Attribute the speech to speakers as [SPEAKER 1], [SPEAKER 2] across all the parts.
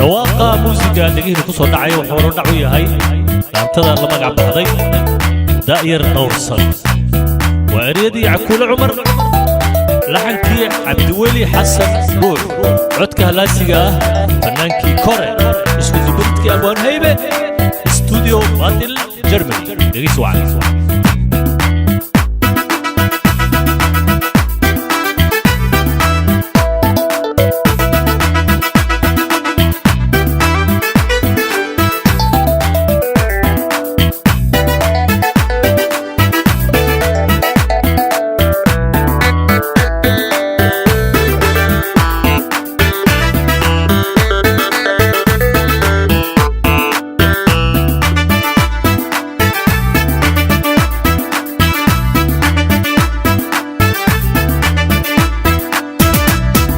[SPEAKER 1] Dhawaaqa muusiga dhegihiina ku soo dhacaya wuxuu horodhac u yahay dhaantada la magac baxday Da'yar Dhowrsan. Waa eryadii Cakuule Cumar, laxankii Cabdiweli Xasan Ruux, codka halaasiga ah fannaankii Kore, isku dubaridkii Abwaan Haybe, studio Baadil, Germany. Dhegeysi wacan.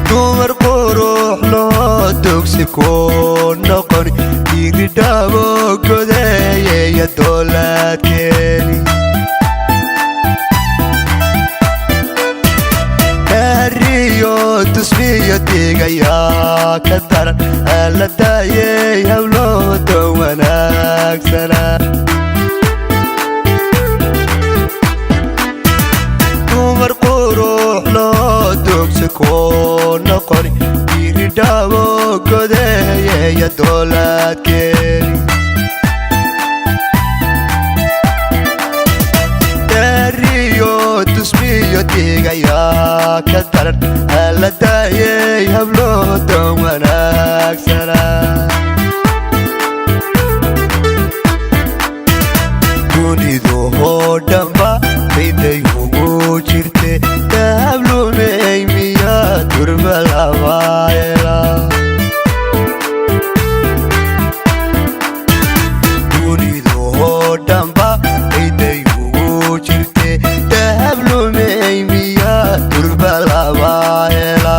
[SPEAKER 2] Dumar qurux loo dugsi ku noqon, dhiiridhabo godeeyeya doolaadkeeni. Daariyo tusmiyo digayaa ka daran alla daayey hawlooda wanaagsana. Dumar qurux loo dugsi ku noqon, dhiiridhabo godeeyeya doolaadkeeni. Daariyo tusmiyo digayaa ka daran alla daayey hablooda wanaagsana. Dunidu oo dhanba ciday ugu jirte, dahablumey miyaa durba labaayela. Dunidu oo dhanba ciday ugu jirte, dahablumey miyaa durba labaayela.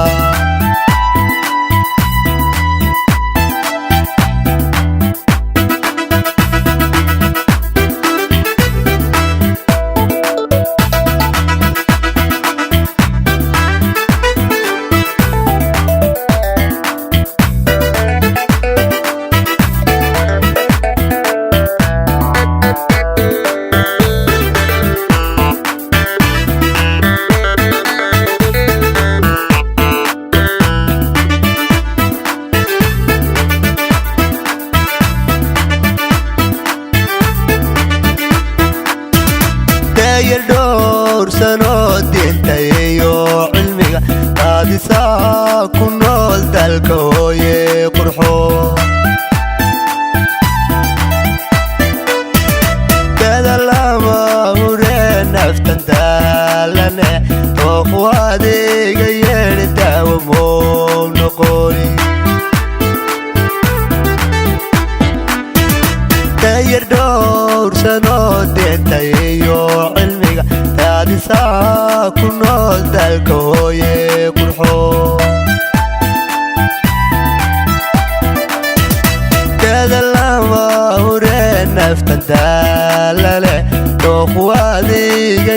[SPEAKER 2] Dayar dhowrsanoo diinta iyo cilmiga qaadisaa ku nool dalka hooye qurxo. Dadalama hure naftan daalane, tooqu adiga yeedhi daawo mow noqoni. Dayar dhowrsanoo diinta iyo cilmiga daadisaa ku nool dalka hooye qurxo. Dadalama hure naftan daalale, dooqu adiga